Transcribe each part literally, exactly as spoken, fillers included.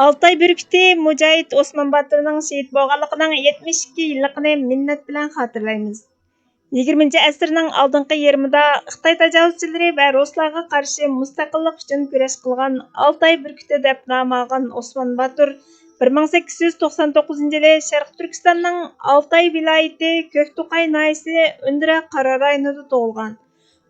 ئالتاي بۈركۈتى مۇجاھىد ئوسمان باتۇرنىڭ شېھىت بولغانلىقىنىڭ يەتمىش ئىككى يىللىقىنى مىننەت بىلەن خاتىرىلەيمىز. يىگىرمىنچى ئەسىرنىڭ ئالدىنقى يېرىمىدا خىتاي تاجاۋۇزچىلىرى ۋە رۇسلارغا قارشى مۇستەقىللىق ئۈچۈن كۈرەش قىلغان ئالتاي بۈركۈتى دەپ نام ئالغان ئوسمان باتۇر بىر مىڭ سەككىز يۈز توقسان توققۇزىنچى يىلى شەرقىي تۈركىستاننىڭ ئالتاي ۋىلايىتى كۆكتوقاي ناھىيەسى ئۈندىرە قارا رايونىدا تۇغۇلغان.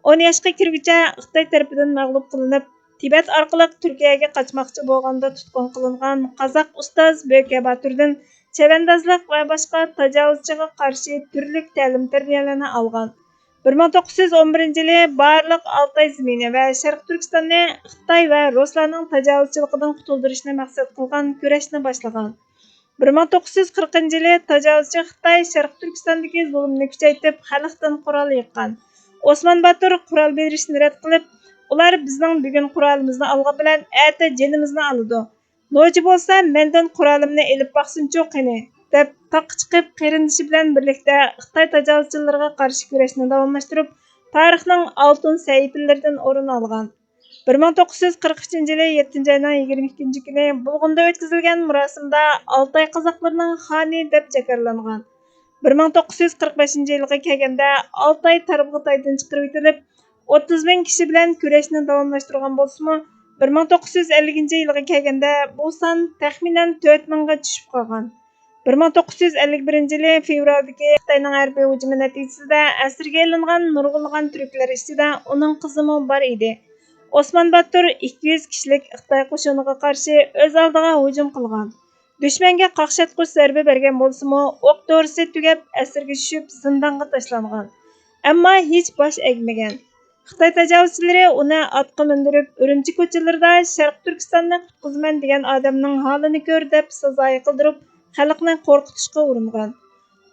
ئون ياشقا كىرگۈچە خىتاي تەرىپىدىن مەغلۇپ قىلىنىپ، تىبەت ئارقىلىق تۈركىيەگە قاچماقچى بولغاندا تۇتقۇن قىلىنغان قازاق ئۇستاز بۆكە باتۇردىن چەۋەندازلىق ۋە باشقا تاجاۋۇزچىغا قارشى تۈرلۈك تەلىم-تەربىيەلەرنى ئالغان. بىر مىڭ توققۇز يۈز ئون بىرىنچى يىلى بارلىق ئالتاي زېمىنى ۋە شەرقىي تۈركىستاننى خىتاي ۋە رۇسلارنىڭ تاجاۋۇزچىلىقىدىن قۇتۇلدۇرۇشنى مەقسەت قىلغان كۈرەشنى باشلىغان. بىر مىڭ توققۇز يۈز قىرىقىنچى يىلى تاجاۋۇزچى خىتاي شەرقىي تۈركىستاندىكى زۇلۇمنى كۈچەيتىپ، خەلقتىن قورال يىغقان. ئوسمان باتۇر قورال بېرىشنى رەت قىلىپ، ئۇلار بىزنىڭ بۈگۈن قورالىمىزنى ئالغان بىلەن ئەتە جېنىمىزنى ئالىدۇ. نوچى بولسا مەندىن قورالىمنى ئېلىپ باقسۇنچۇ قېنى، دەپ تاغقا چىقىپ، قېرىندىشى بىلەن بىرلىكتە خىتاي تاجاۋۇزچىلىرىغا قارشى كۈرەشنى داۋاملاشتۇرۇپ، تارىخنىڭ ئالتۇن سەھىپىلىرىدىن ئورۇن ئالغان. بىر مىڭ توققۇز يۈز قىرىق ئۈچىنچى يىلى يەتتىنچى ئاينىڭ يىگىرمە ئىككىنچى كۈنى بۇلغۇندا ئۆتكۈزۈلگەن مۇراسىمدا ئالتاي قازاقلىرىنىڭ خانى دەپ جاكارلانغان. بىر مىڭ توققۇز يۈز قىرىق بەشىنچى يىلغا كەلگەندە ئالتاي تاربۇغاتايدىن چىقىرىۋېتىلىپ، ئوتتۇز مىڭ كىشى بىلەن كۈرەشنى داۋاملاشتۇرغان بولسىمۇ، بىر مىڭ توققۇز يۈز ئەللىكىنچى يىلغا كەلگەندە بۇ سان تەخمىنەن تۆت مىڭغا چۈشۈپ قالغان. بىر مىڭ توققۇز يۈز ئەللىك بىرىنچى يىلى فېۋرالدىكى خىتاينىڭ ھەربىي ھۇجۇمى نەتىجىسىدە ئەسىرگە ئېلىنغان نۇرغۇنلىغان تۈركلەر ئىچىدە ئۇنىڭ قىزىمۇ بار ئىدى. ئوسمان باتۇر ئىككى يۈز كىشىلىك خىتاي قوشۇنىغا قارشى ئۆز ئالدىغا ھۇجۇم قىلغان. دۈشمەنگە قاقشاتقۇچ زەربە بەرگەن بولسىمۇ، ئوق دورىسى تۈگەپ، ئەسىرگە چۈشۈپ، زىندانغا تاشلانغان. ئەمما ھېچ باش ئەگمىگەن. خىتاي تاجاۋۇزچىلىرى ئۇنى ئاتقا مىندۈرۈپ، ئۈرۈمچى كوچىلىرىدا شەرقىي تۈركىستاننى قۇتقۇزىمەن دېگەن ئادەمنىڭ ھالىنى كۆر دەپ سازايى قىلدۇرۇپ، خەلقنى قورقۇتۇشقا ئۇرۇنغان.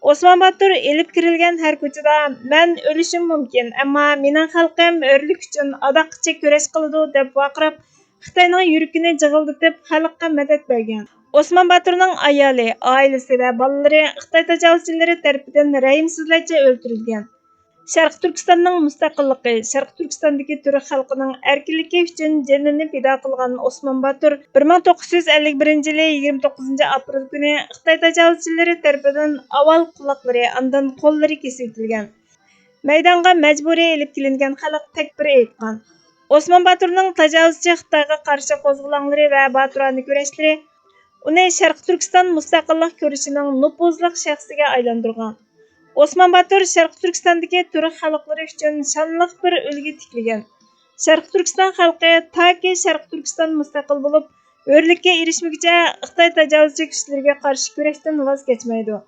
ئوسمان باتۇر ئېلىپ كىرىلگەن ھەر كوچىدا، مەن ئۆلۈشۈم مۇمكىن، ئەمما مېنىڭ خەلقىم ھۆرلۈك ئۈچۈن ئاداققىچە كۈرەش قىلىدۇ، دەپ ۋارقىراپ، خىتاينىڭ يۈرىكىنى جىغىلدىتىپ، خەلققە مەدەت بەرگەن. ئوسمان باتۇرنىڭ ئايالى، ئائىلىسى ۋە بالىلىرى خىتاي تاجاۋۇزچىلىرى تەرىپىدىن رەھىمسىزلەرچە ئۆلتۈرۈلگەن. شەرقىي تۈركىستاننىڭ مۇستەقىللىقى، شەرقىي تۈركىستاندىكى تۈرك خەلقىنىڭ ئەركىنلىكى ئۈچۈن جېنىنى پىدا قىلغان ئوسمان باتۇر بىر مىڭ توققۇز يۈز ئەللىك بىرىنچى يىلى يىگىرمە توققۇزىنچى ئاپرېل كۈنى خىتاي تاجاۋۇزچىلىرى تەرىپىدىن ئاۋۋال قۇلاقلىرى، ئاندىن قوللىرى كېسىۋېتىلگەن. مەيدانغا مەجبۇرىي ئېلىپ كېلىنگەن خەلق تەكبىر ئېيتقان. ئوسمان باتۇرنىڭ تاجاۋۇزچى خىتايغا قارشى قوزغىلاڭلىرى ۋە باتۇرانە كۈرەشلىرى ئۇنى شەرقىي تۈركىستان مۇستەقىللىق كۈرىشىنىڭ نوپۇزلۇق شەخسىگە ئايلاندۇرغان. ئوسمان باتۇر شەرقىي تۈركىستاندىكى تۈرك خەلقلىرى ئۈچۈن شانلىق بىر ئۈلگە تىكلىگەن. شەرقىي تۈركىستان خەلقى تاكى شەرقىي تۈركىستان مۇستەقىل بولۇپ، ھۆرلۈككە ئېرىشمىگۈچە خىتاي تاجاۋۇزچى كۈچلىرىگە قارشى كۈرەشتىن ۋاز كەچمەيدۇ.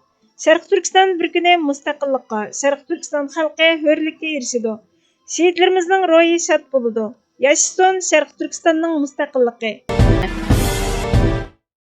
شەرقىي تۈركىستان بىر كۈنى مۇستەقىللىققا، شەرقىي تۈركىستان خەلقى ھۆرلۈككە ئېرىشىدۇ. شېھىتلىرىمىزنىڭ روھى شاد بولىدۇ. ياشىسۇن شەرقىي تۈركىستاننىڭ مۇستەقىللىقى!